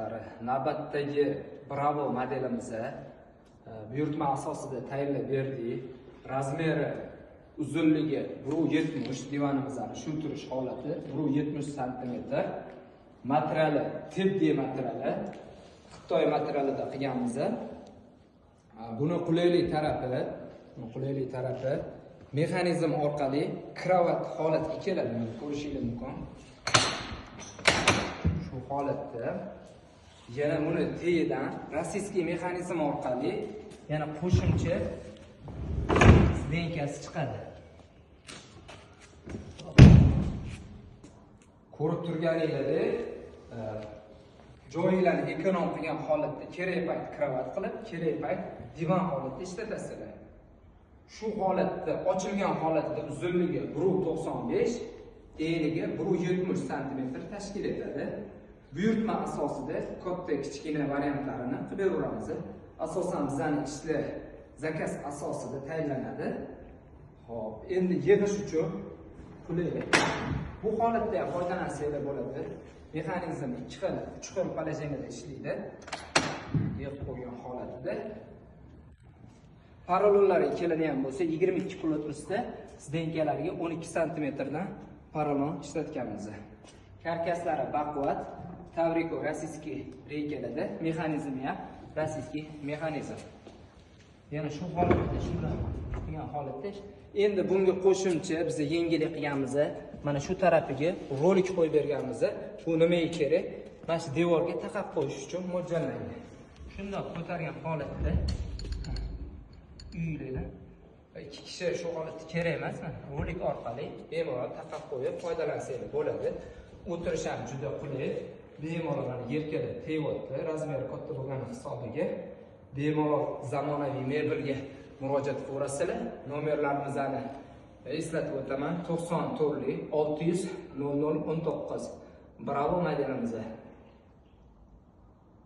obunachilar, navbatdagi Bravo modelimizni buyurtma asosida tayyorlab berdik. Razmeri uzunligi 1.70, divanimizning shu turish holati 1.70 sm. Materiali tibbiy materiali, Xitoy materialida qilganmiz. Buni qulaylik tarafi, mexanizm orqali kravat holatiga keladi. Mana ko'rishingiz mumkin. Shu holatda yana buni tagidan rossiyskiy mexanizm orqali yana qo'shimcha zdenkasi chiqadi. Ko'rib turganingizdek, joylarni ekonom qilgan holatda kerak payt kravat qilib, kerak payt divan holatda ishlatasizlar. Shu holatda ochilgan holatida uzunligi 1.95, enigi 1.70 sm tashkil etadi. Buyurtma asosida katta kichkina variantlarini qilib beraveramiz. Asosan bizning ishlar zakaz asosida tayyorlanadi. Xo'p, endi yig'ish uchun qulay. Bu holatda ham foydalansanglar bo'ladi. Mexanizm 2 xil, 3 xil положениеda ishlaydi. Yig'ib qo'ygan holatida. Paralonlarga keladigan bo'lsa, 22 plotmosda zdenkalarga 12 sm dan paralon ishlatganmiz. Karkaslari baquvvat, Tavriko rossiyskiy reykalarda, mexanizmi ham rossiyskiy mexanizm. Yana shu holatda, shunday qilgan holatda endi bunga qo'shimcha biz yengillik qilganmiz. Mana shu tarafiga rolik qo'yib berganmiz. Bu nimaga kerak? Mana shu devorga taqab qo'yish uchun mo'ljallangan. Shundoq ko'targan holatda uylarni ikki kishi shu holatda kerak emasmi? Rolik orqali bemalol taqab qo'yib foydalansanglar bo'ladi. O'tirish ham juda qulay. Bemalol mana yelkada tegyapti, razmeri katta bo'lgani hisobiga bemalol zamonaviy mebelga murojaat qilaverasizlar. Nomerlarimizni eslatib o'taman: 94 600 00 19. Bravo modelimiz.